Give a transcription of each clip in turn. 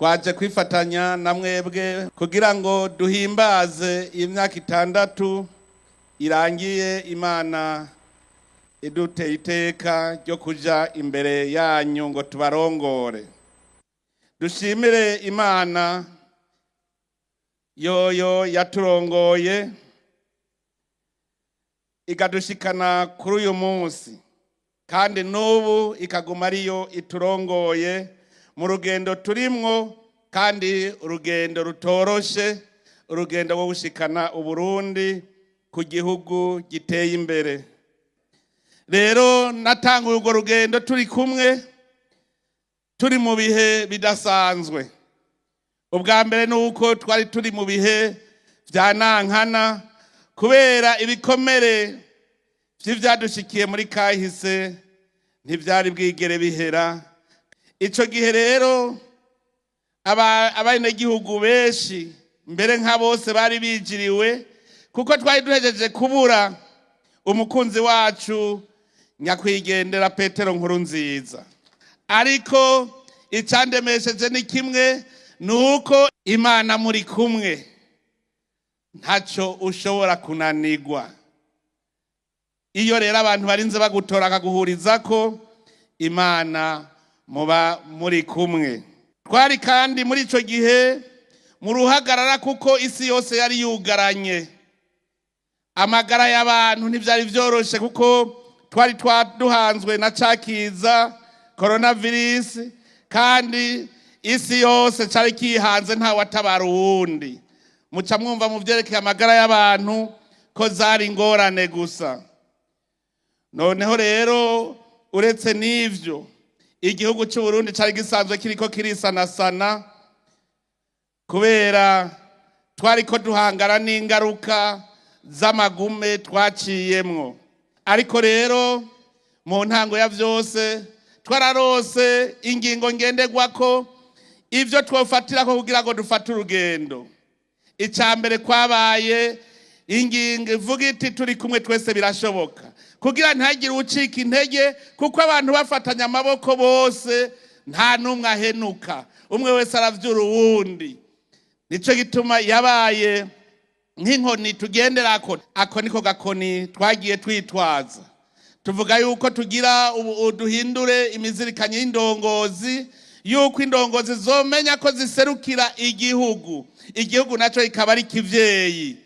Twaje kwifatanya na mwebwe kugira ngo duhimbaze iyi myaka 6 irangiye Imana iduteye iteka ryo kuja imbere yanyu ngo tubarongore. Dushimire Imana yoyo yaturongoye ikadushikana kuri uyu munsi, kandi n'ubu ikaguma ariyo iturongoye mu rugendo turimwo, kandi urugendo rutoroshe, urugendo rwo gushikana Uburundi ku gihugu giteye imbere. Rero natanguye urwo rugendo turi kumwe, turi mu bihe bidasanzwe. Ubwa mbere ni uko twari turi mu bihe vya nankana kubera ibikomere vy'ivyadushikiye muri kahise ntivyari bwigere bihera. Ico gihe rero abenegihugu benshi, mbere nka bose, bari bijiriwe kuko twari duhejeje kubura umukunzi wacu nyakwigendera Petero Nkurunziza. Ariko icandemesheje ni kimwe, ni uko Imana muri kumwe ntaco ushobora kunanigwa. Iyo rero abantu barinze bagutora akaguhurizako, Imana muba muri kumwe. Twari kandi muri ico gihe mu ruhagarara kuko isi yose yari yugaranye. Amagara y'abantu ntivyari vyoroshe kuko twari twaduhanzwe na cakiza coronavirus, kandi isi yose cari kihanze, ntawatabara uwundi. Muca mwumva mu vyerekeye amagara y'abantu ko zari ingorane gusa. Noneho rero uretse n'ivyo, igihugu c'u Burundi cari gisanzwe kiriko kirisanasana kubera twariko duhangana n'ingaruka z'amagume twaciyemwo. Ariko rero mu ntango ya vyose twararose ingingo ngenderwako, ivyo twofatirako kugira ngo dufate urugendo. Ica mbere kwabaye ingingo ivuga iti: "Turi kumwe twese birashoboka", kugira ntihagire ucika intege, kuko abantu bafatanya amaboko bose nta n'umwe ahenuka, umwe wese aravyura uwundi. Nico gituma yabaye nk'inkoni tugenderako. Ako niko gakoni twagiye twitwaza, tuvuga yuko tugira ubu duhindure imizirikanyo y'indongozi, yuko indongozi zomenya ko ziserukira igihugu, igihugu naco kikaba ari kivyeyi.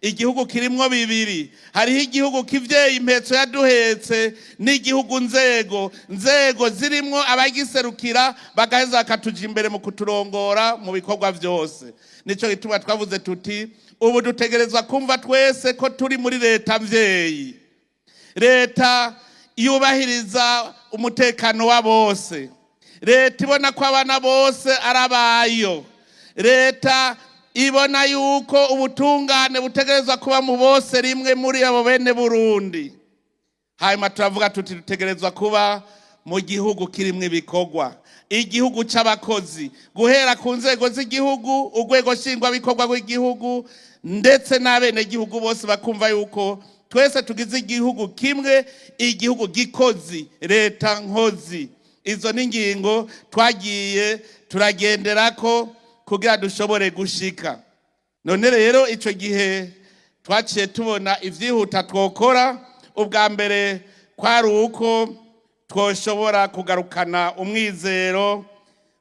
Igihugu kirimwo bibiri: hariho igihugu kivyeyi, impetso yaduhetse, n'igihugu nzego, nzego zirimwo abagiserukira bagaheza bakatuja imbere mu kuturongora mu bikorwa vyose. Nico gituma twavuze tuti: ubu dutegerezwa kumva twese ko turi muri leta mvyeyi, leta yubahiriza umutekano wa bose, leta ibona ko abana bose ari abayo, leta ibona yuko ubutungane butegerezwa kuba mu bose rimwe muri abo bene Burundi. Hanyuma turavuga tuti: dutegerezwa kuba mu gihugu kirimwo ibikorwa, igihugu c'abakozi, guhera ku nzego z'igihugu, urwego nshingwabikorwa rw'igihugu, ndetse n'abenegihugu bose bakumva yuko twese tugize igihugu kimwe, igihugu gikozi, leta nkozi. Izo ni ingingo twagiye turagenderako kugira dushobore gushika. None rero ico gihe twaciye tubona ivyihuta twokora. Ubwa mbere kwari uko twoshobora kugarukana umwizero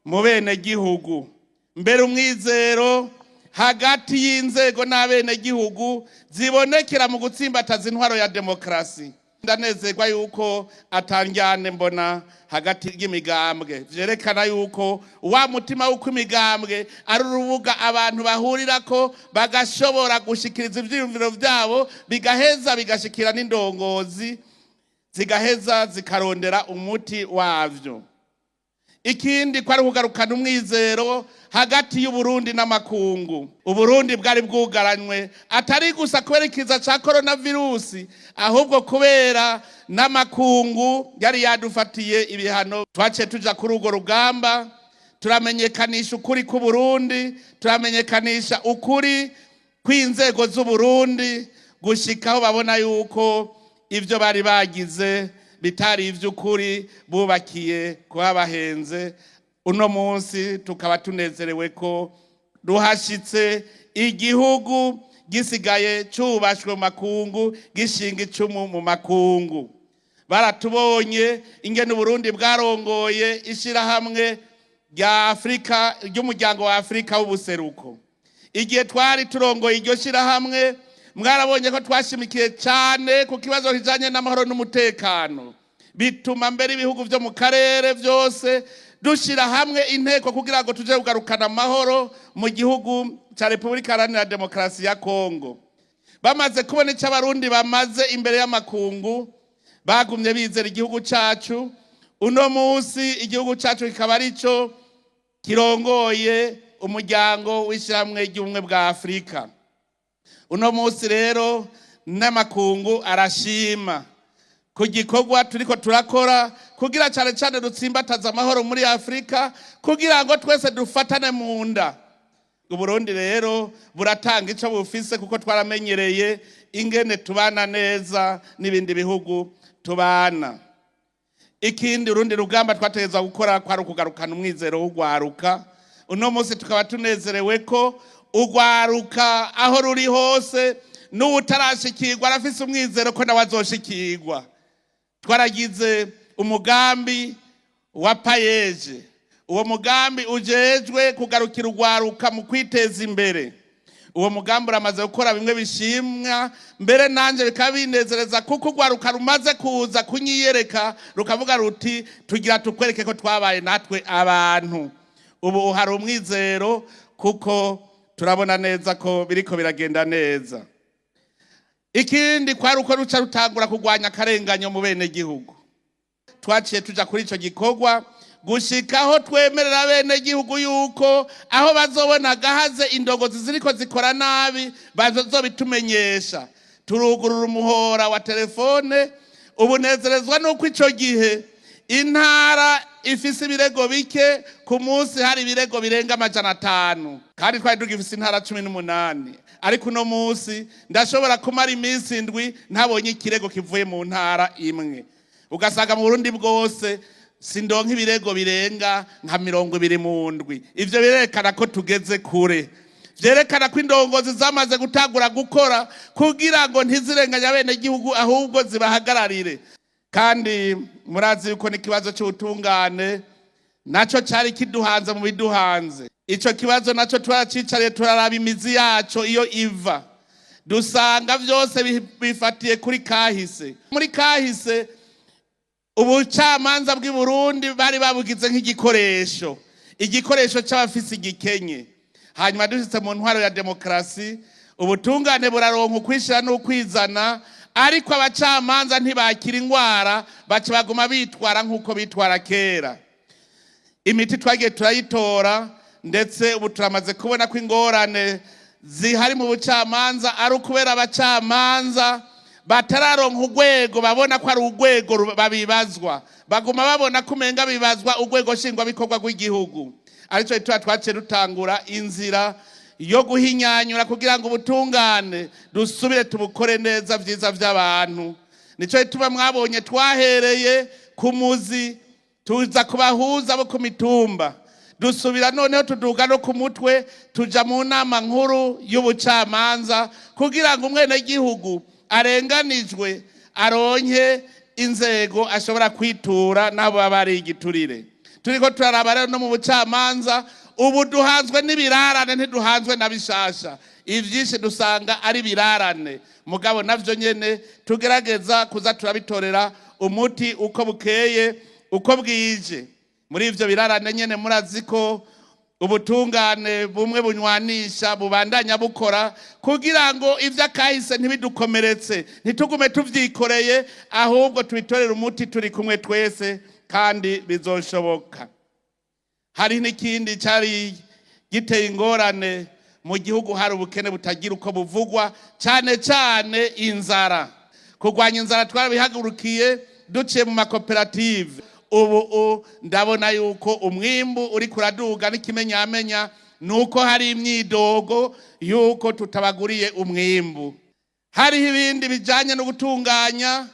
mu benegihugu, mbere umwizero hagati y'inzego n'abenegihugu zibonekera mu gutsimbataza intwaro ya demokarasi. Ndanezerwa yuko atanjyane mbona hagati y'imigambwe, vyerekana yuko wa mutima w'uko imigambwe ari urubuga abantu bahurirako bagashobora gushikiriza ivyiyumviro vyabo, bigaheza bigashikira n'indongozi, zigaheza zikarondera umuti wavyo. Ikindi kwari kugarukana umwizero hagati y'Uburundi n'amakungu. Uburundi bwari bwugaranywe atari gusa kubera ikiza ca coronavirusi, ahubwo kubera n'amakungu yari yadufatiye ibihano. Twaciye tuja kuri urwo rugamba, turamenyekanisha ukuri k'Uburundi, turamenyekanisha ukuri kw'inzego z'Uburundi, gushikaho babona yuko ivyo bari bagize bitari ivy'ukuri, bubakiye kuba bahenze. Uno munsi tukaba tunezerewe ko ruhashitse, igihugu gisigaye cubashwe mu makungu, gishinga icumu mu makungu. Baratubonye ingene Uburundi bwarongoye ishirahamwe rya Afurika, ry'Umuryango wa Afurika w'Ubuseruko. Igihe twari turongoye iryo shirahamwe, mwarabonye ko twashimikiye cyane ku kibazo kijanye n'amahoro n'umutekano, bituma mbere ibihugu vyo mu karere vyose dushira hamwe inteko kugira ngo tuje kugarukana amahoro mu gihugu ca Repubulika Iharanira Demokarasi ya Kongo. Bamaze kubona ico Abarundi bamaze imbere y'amakungu, bagumye bizera igihugu cacu. Uno munsi igihugu cacu kikaba arico kirongoye umuryango w'Ishyirahamwe ry'Ubumwe bwa Afurika. Uno munsi rero n'amakungu arashima ku gikorwa turiko turakora kugira cane cane dutsimbataza amahoro muri Afurika, kugira ngo twese dufatane mu nda. Uburundi rero buratanga ico bufise, kuko twaramenyereye ingene tubana neza n'ibindi bihugu tubana. Ikindi, urundi rugamba twategerezwa gukora kwari ukugarukana umwizero w'ugwaruka. Uno munsi tukaba tunezerewe ko ugwaruka aho ruri hose, n'uwutarashikirwa arafise umwizero ko nawe azoshikirwa. Twaragize umugambi wa PAEEJ. Uwo mugambi ujejwe kugarukira ugwaruka mu kwiteza imbere. Uwo mugambi uramaze gukora bimwe bishimwa, mbere nanje bikaba binezereza, kuko ugwaruka rumaze kuza kunyiyereka, rukavuga ruti: "Tugira tukwereke ko twabaye natwe abantu." Ubu hari umwizero, kuko turabona neza ko biriko biragenda neza. Ikindi kwari uko ruca rutangura kurwanya akarenganyo mu bene gihugu. Twaciye tuja kuri ico gikorwa gushikaho twemerera bene gihugu yuko aho bazobona gahaze, indongozi ziriko zikora nabi, bazobitumenyesha. Turugurura umuhora wa telefone. Ubunezerezwa nuko ico gihe intara ifise ibirego bike, ku munsi hari ibirego birenga 500, kandi twari tugifise intara 18. Ariko uno munsi ndashobora kumara iminsi 7 ntabonye ikirego kivuye mu ntara imwe. Ugasanga mu Burundi bwose sindonka ibirego birenga nka 20 mu ndwi. Ivyo birerekana ko tugeze kure, vyerekana ko indongozi zamaze gutangura gukora kugira ngo ntizirenganye abenegihugu, ahubwo zibahagararire. Kandi murazi yuko n'ikibazo c'ubutungane naco cari kiduhanze mu biduhanze. Ico kibazo naco twaracicariye, turaraba imizi yaco iyo iva, dusanga vyose bifatiye kuri kahise. Muri kahise, ubucamanza bw'i Burundi bari babugize nk'igikoresho, igikoresho c'abafise igikenye. Hanyuma dushitse mu ntwaro ya demokarasi, ubutungane buraronka ukwishira n'ukwizana, ariko abacamanza ntibakira ingwara, baca baguma bitwara nk'uko bitwara kera. Imiti twagiye turayitora, ndetse ubu turamaze kubona ko ingorane zihari mu bucamanza ari ukubera abacamanza batararonka urwego babona ko ari urwego babibazwa. Baguma babona ko umenga bibazwa urwego nshingwabikorwa rw'igihugu. Aricyo gituma twaciye dutangura inzira yo guhinyanyura kugira ngo ubutungane dusubire tubukore neza, vyiza vy'abantu. Nico gituma mwabonye twahereye ku muzi, tuza kubahuza bo ku mitumba, dusubira noneho tuduga no ku mutwe, tuja mu nama nkuru y'ubucamanza, kugira ngo umwenegihugu arenganijwe aronke inzego ashobora kwitura n'abo baba ari igiturire. Turiko turaraba rero no mu bucamanza, ubu duhanzwe n'ibirarane, ntiduhanzwe na bishasha. Ivyinshi dusanga ari birarane, mugabo navyo nyene tugerageza kuza turabitorera umuti uko bukeye uko bwije. Muri ivyo birarane nyene, murazi ko ubutungane bumwe bunywanisha bubandanya bukora kugira ngo ivy'akahise ntibidukomeretse, ntitugume tuvyikoreye, ahubwo tubitorere umuti turi kumwe twese, kandi bizoshoboka. Hari n'ikindi cari giteye ingorane mu gihugu: hari ubukene butagira uko buvugwa, cane cane inzara. Kurwanya inzara twarabihagurukiye duciye mu makoperative. Ubu ndabona yuko umwimbu uri kuraduga, n'ikimenyamenya nuko hari imyidogo yuko tutabaguriye umwimbu. Hariho ibindi bijanye no gutunganya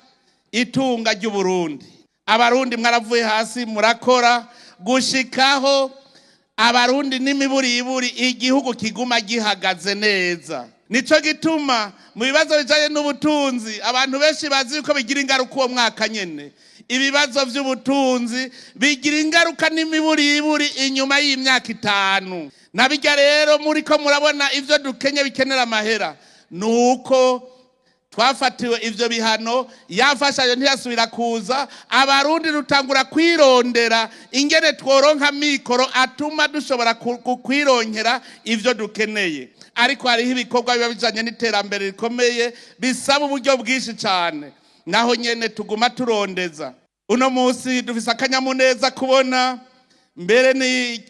itunga ry'Uburundi. Abarundi mwaravuye hasi murakora. Gushikaho Abarundi n'imiburiburi igihugu kiguma gihagaze neza. Nico gituma mu bibazo bijanye n'ubutunzi, abantu benshi bazi yuko bigira ingaruka uwo mwaka nyene. Ibibazo vy'ubutunzi bigira ingaruka n'imiburiburi inyuma y'imyaka 5. Nabirya rero muriko murabona ivyo dukenye bikenera amahera, nuko twafatiwe ivyo bihano, yafashayo ntiyasubira kuza. Abarundi rutangura kwirondera ingene tworonka mikoro atuma dushobora kwironkera ivyo dukeneye. Ariko hariho ibikorwa biba bijanye n'iterambere rikomeye bisaba uburyo bwinshi cane, naho nyene tuguma turondeza. Uno munsi dufise akanyamuneza kubona mbere ni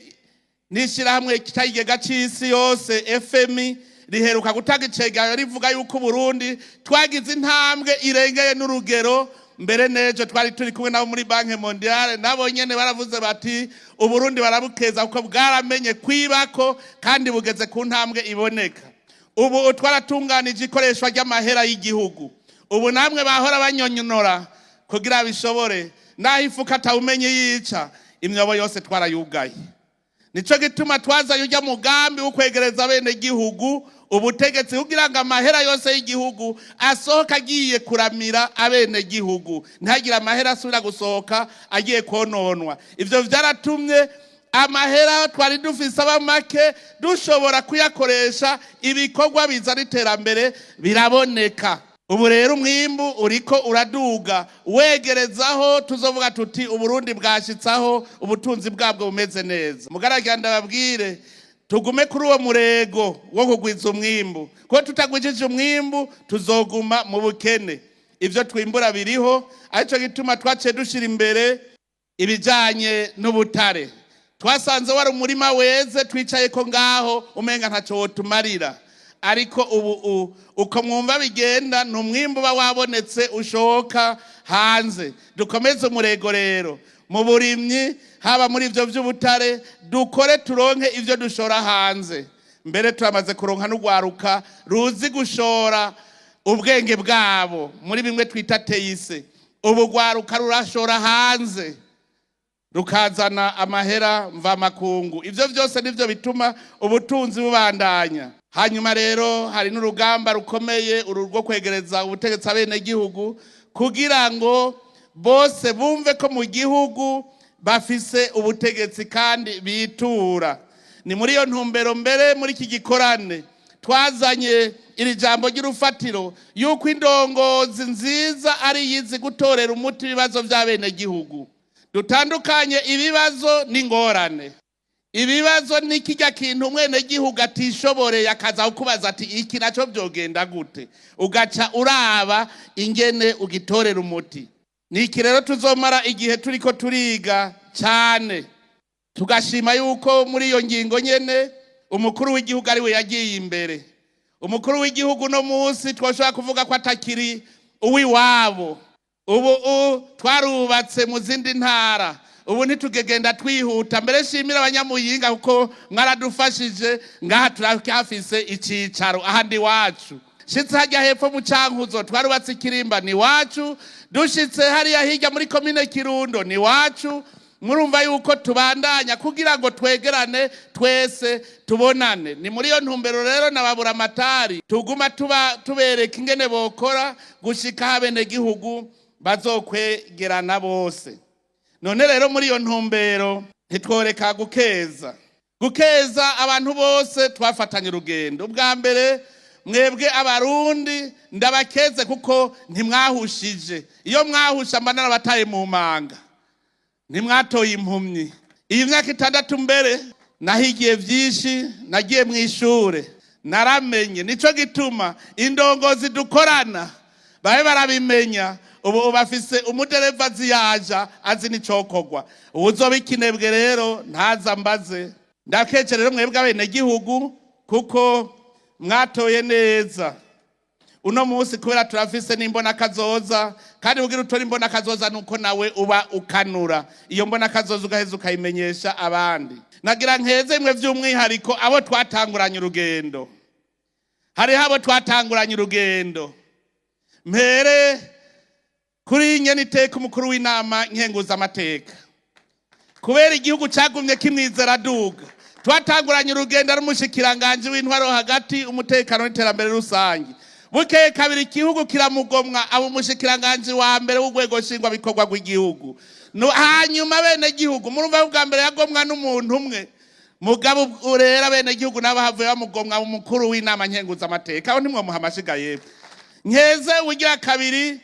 n'ishyirahamwe cy'ikigega cy'isi yose FMI riheruka gutanga icegeranyo rivuga yuko Uburundi twagize intambwe irengeye n'urugero. Mbere n'ejo twari turi kumwe nabo muri Banque Mondiale, nabo nyene baravuze bati Uburundi barabukeza kuko bwaramenye kwibako kandi bugeze ku ntambwe iboneka. Ubu twaratunganije ikoreshwa ry'amahera y'igihugu. Ubu namwe bahora banyonyonora kugira bishobore, naho ifuka atawumenye yica, imyobo yose twarayugaye. Nico gituma twazaye ujya mugambi wo kwegereza bene gihugu ubutegetsi, kugira ngo amahera yose y'igihugu asohoka agiye kuramira abene gihugu, ntagire amahera asubira gusohoka agiye kononwa. Ivyo vyaratumye amahera twari dufise aba make, dushobora kuyakoresha ibikorwa bizana iterambere, biraboneka. Ubu rero umwimbu uriko uraduga wegerezaho tuzovuga tuti Uburundi bwashitsaho ubutunzi bwabwo bumeze neza. Mugaragira ndababwire, tugume kuri uwo murego wo kugwiza umwimbu, kuko tutagwijije umwimbu tuzoguma mu bukene. Ivyo twimbura biriho, arico gituma twaciye dushira imbere ibijanye n'ubutare. Twasanze wari umurima weze twicaye ko ngaho umenga ntaco wotumarira, ariko ubu uko mwumva bigenda ni umwimbu uba wabonetse ushoka hanze. Dukomeze umurego rero mu burimyi, haba muri ivyo vy'ubutare, dukore turonke ivyo dushora hanze. Mbere turamaze kuronka n'urwaruka ruzi gushora ubwenge bwabo muri bimwe twita teyise. Ubu rwaruka rurashora hanze rukazana amahera mvamakungu. Ivyo vyose nivyo bituma ubutunzi bubandanya. Hanyuma rero hari n'urugamba rukomeye uru rwo kwegereza ubutegetsi abenegihugu, kugira ngo bose bumve ko mu gihugu bafise ubutegetsi kandi bitura. Ni muri iyo ntumbero mbere muri iki gikorane twazanye iri jambo ry'urufatiro yuko indongozi nziza ari iyizi gutorera umuti ibibazo by'abenegihugu. Dutandukanye ibibazo n'ingorane. Ibibazo ni kijya kintu umwenegihugu atishoboreye akaza kukubaza ati iki nacyo byogenda gute, ugaca uraba ingene ugitorera umuti. Ni iki rero tuzomara igihe turiko turiga cyane, tugashima yuko muri iyo ngingo nyene umukuru w'igihugu ari we yagiye imbere. Umukuru w'igihugu no munsi twoshobora kuvuga ko atakiri uw'iwabo. Ubu twarubatse mu zindi ntara, ubu ntitugegenda twihuta. Mbere shimira Abanyamuyinga kuko mwaradufashije, ngaha turacyafise icicaro ahandi iwacu. Shitse hajya hepfo mu Cankuzo twarubatse ikirimba, ni iwacu. Dushitse hariya hirya muri komine Kirundo, ni iwacu. Murumva yuko tubandanya kugira ngo twegerane twese tubonane. Ni muri iyo ntumbero rero nababura amatari tuguma tuba tubereka ingene bokora gushika abenegihugu bazokwegerana bose. None rero muri iyo ntumbero ntitworeka gukeza abantu bose twafatanye urugendo. Ubwa mbere mwebwe Abarundi ndabakeze kuko ntimwahushije. Iyo mwahusha mba narabataye mu manga. Ntimwatoye impumyi iyi myaka 6. Mbere nahigiye byinshi, nagiye mu ishure naramenye. Nico gituma indongozi dukorana babe barabimenya. Ubu bafise umudereva azi yaja azi n'icokorwa. Uwuzoba ikinebwe rero ntaza mbaze. Ndakeje rero mwebwe abenegihugu kuko mwatoye neza uno munsi, kubera turafise n'imbona kazoza. Kandi kugira utore imbona kazoza nuko nawe uba ukanura iyo mbona kazoza, ugaheza ukayimenyesha abandi. Nagira nkeze imwe by'umwihariko abo twatanguranye urugendo. Hariho abo twatanguranye urugendo, mpere kuri nyene iteka umukuru w'inama nkenguzamateka. Kubera igihugu cagumye kimwizera aduga. Twatanguranye urugendo ari umushikiranganji w'intwaro hagati, umutekano n'iterambere rusange. Bukeye kabiri igihugu kiramugomwa, aba umushikiranganji wa mbere w'urwego nshingwabikorwa rw'igihugu. Hanyuma bene gihugu murumva bwa mbere yagomwa n'umuntu umwe, mugabo rero bene gihugu nabo havuye bamugomwa umukuru w'inama nkenguzamateka. Aho ntimwomuha amashiga yepfo. Nkeze ugira kabiri,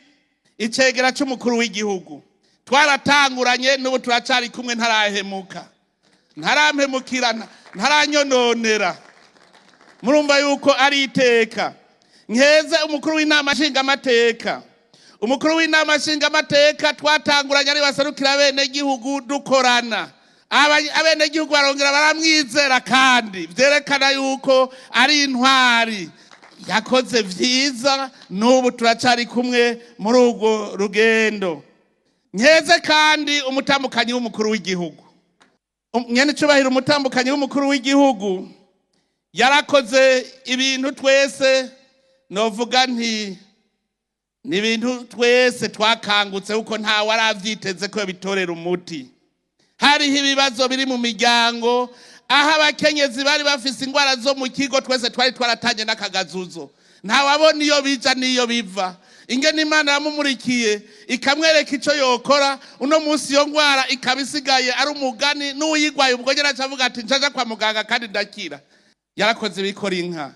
icegera c'umukuru w'igihugu. Twaratanguranye, n'ubu turacari kumwe, ntarahemuka, ntarampemukira, ntaranyononera. Murumva yuko ari iteka. Nkeze umukuru w'inama nshingamateka. Umukuru w'inama nshingamateka twatanguranye ari baserukira bene gihugu, dukorana. Abenegihugu barongera baramwizera, kandi vyerekana yuko ari intwari yakoze vyiza. N'ubu turacari kumwe muri urwo rugendo. Nkeze kandi umutambukanyi w'umukuru w'igihugu. Mwene icubahiro umutambukanyi w'umukuru w'igihugu yarakoze ibintu twese novuga nti ni ibintu twese twakangutse, kuko ntawe aravyiteze ko bitorera umuti. Hariho ibibazo biri mu miryango, aho abakenyezi bari bafise ingwara zo mu kigo. Twese twari twaratanye n'akagazuzo, ntawabona iyo bija n'iyo biva. Ingene Imana yamumurikiye ikamwereka ico yokora, uno munsi iyo ngwara ikaba isigaye ari umugani, n'uwuyigwaye ubwo nyene aca avuga ati: "Njaja kwa muganga kandi ndakira." Yarakoze ibikora inka.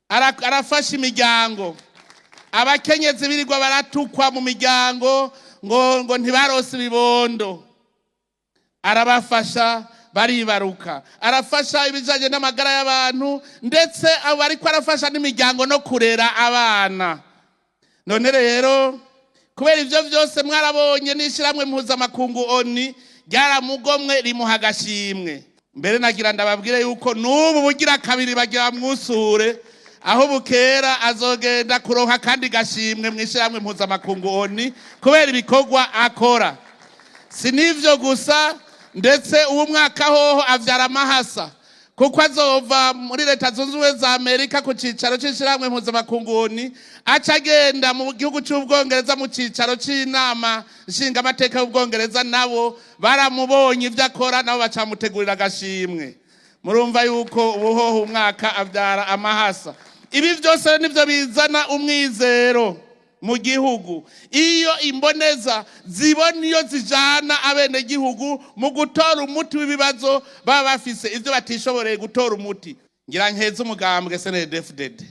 Arafasha imiryango. Abakenyezi birirwa baratukwa mu miryango ngo ntibarose ibibondo, arabafasha baribaruka. Arafasha ibijanye n'amagara y'abantu, ndetse abo ariko arafasha n'imiryango no kurera abana. None rero kubera ivyo vyose mwarabonye n'ishirahamwe mpuzamakungu ONU ryaramugomwe, rimuha agashimwe. Mbere nagira ndababwire yuko n'ubu bugira kabiri bagira bamwusure, aho bukera azogenda kuronka kandi gashimwe mu ishirahamwe mpuzamakungu ONU kubera ibikorwa akora. Si n'ivyo gusa, ndetse uwo mwaka hoho avyara amahasa, kuko azova muri Leta Zunze Ubumwe za Amerika ku cicaro c'ishirahamwe mpuzamakungu ONU, aca agenda mu gihugu c'Ubwongereza mu cicaro c'inama nshingamateka y'Ubwongereza. Nabo baramubonye ivyo akora, nabo bacamutegurira agashimwe. Murumva yuko ubuhoho umwaka avyara amahasa. Ibi vyose nivyo bizana umwizero mu gihugu, iyo imboneza zibona iyo zijana abenegihugu mu gutora umuti w'ibibazo baba bafise, ivyo batishoboreye gutora umuti. Ngira nkeze umugambwe CNDD-FDD.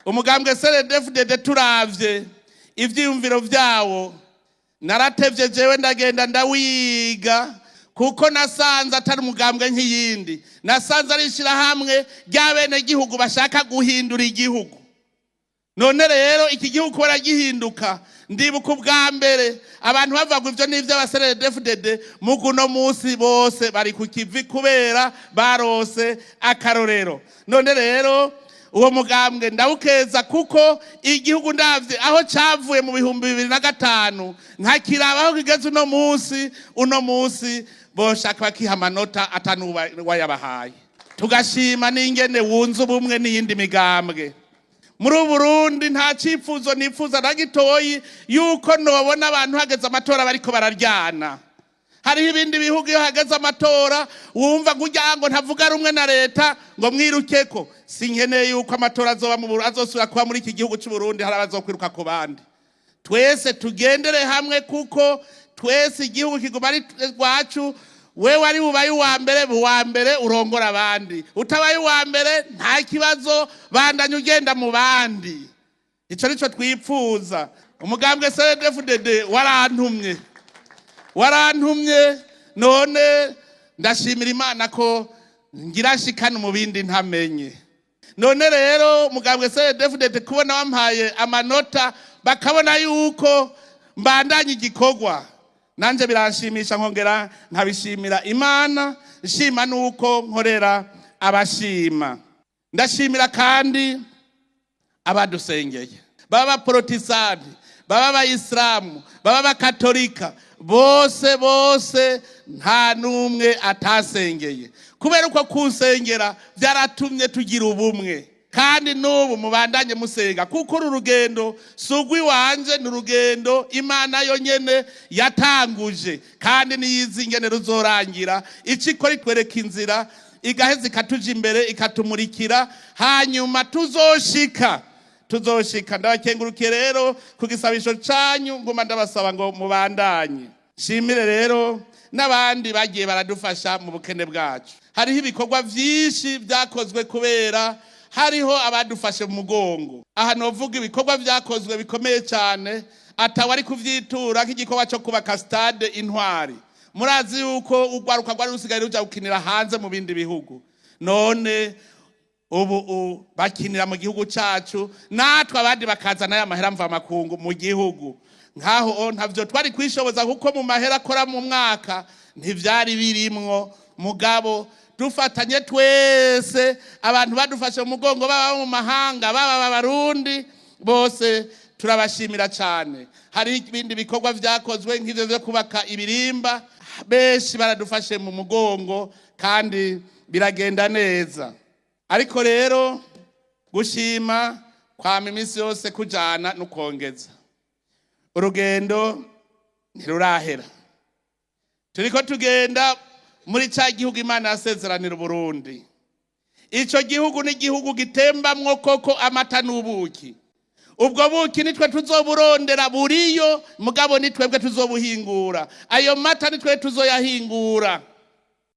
Umugambwe CNDD-FDD, turavye ivyiyumviro vyawo, naratevye jewe ndagenda ndawiga, kuko nasanze atari umugambwe nk'iyindi. Nasanze ari ishirahamwe ry'abenegihugu bashaka guhindura igihugu. None rero iki gihugu kubera gihinduka, ndibuka ubwa mbere abantu bavuga ngo ivyo ni ivy'aba CNDD-FDD, muguno munsi bose bari ku kivi kubera barose akarorero. None rero uwo mugambwe ndawukeza, kuko igihugu ndavye aho cavuye mu 2005, nkakiraba aho kigeze uno munsi, uno munsi boshaka bakiha amanota atanu wayabahaye. Tugashima n'ingene wunze ubumwe n'iyindi migambwe muri Burundi. Nta cyifuzo nifuza na gitoyi yuko nobona abantu hageze amatora bariko bararyana. Hariho ibindi bihugu iyo hageze amatora wumva ngo urya ngo ntavuga rumwe na leta, ngo mwirukeko. Sinkeneye yuko amatora azoba mu Burundi, azosubira kuba muri iki gihugu cy'u Burundi hari abazokwiruka ku bandi. Twese tugendere hamwe, kuko twese igihugu kiguma ari rwacu. Wewe ari bubaye uwa mbere, uwa mbere urongora abandi. Utabaye uwa mbere, nta kibazo, bandanya ugenda mu bandi. Ico nico twipfuza. Umugambwe CNDD-FDD warantumye, warantumye. None ndashimira Imana ko ngira nshikane mu bindi ntamenye. None rero umugambwe CNDD-FDD, kubona wampaye amanota, bakabona yuko mbandanya igikorwa, nanje biranshimisha, nkongera nkabishimira Imana, nshima nuko nkorera abashima. Ndashimira kandi abadusengeye, baba abaporotisitanti, baba abayisilamu, baba abakatolika, bose bose nta n'umwe atasengeye. Kubera uko kunsengera byaratumye tugira ubumwe. Kandi Kandi n'ubu mubandanye musenga, kuko uru rugendo si urw'iwanje, ni urugendo Imana yonyene yatanguje, kandi niyizi ingene ruzorangira. Ico ikora, itwereka inzira, igaheza ikatuja imbere, ikatumurikira, hanyuma tuzoshika, tuzoshika. Ndabakengurukiye rero ku gisabisho canyu, nguma ndabasaba ngo mubandanye. Nshimire rero n'abandi bagiye baradufasha mu bukene bwacu. Hariho ibikorwa vyinshi vyakozwe kubera hariho abadufashe mu mugongo. Aha novuga ibikorwa vyakozwe bikomeye cyane atawe ari kuvyitura, nk'igikorwa cyo kubaka Stade Intwari. Murazi yuko urwaruka rwari rusigaye ruja gukinira hanze mu bindi bihugu, none ubu bakinira mu gihugu cacu, natwe abandi bakazana ya mahera mvamakungu mu gihugu. Nkaho ntavyo twari kwishoboza, kuko mu mahera akora mu mwaka ntivyari birimwo. Mugabo dufatanye twese, abantu badufashe mu mugongo, baba mu mahanga, baba Abarundi, bose turabashimira cyane. Hari ibindi bikorwa vyakozwe nk'ivyo vyo kubaka ibirimba, benshi baradufashe mu mugongo kandi biragenda neza. Ariko rero gushima kwama iminsi yose kujana n'ukongeza. Urugendo ntirurahera, turiko tugenda muri ca gihugu Imana yasezeranira Uburundi. Ico gihugu ni igihugu gitembamwo koko amata n'ubuki. Ubwo buki nitwe tuzoburondera, buriyo, mugabo nitwebwe tuzobuhingura. Ayo mata nitwe tuzoyahingura.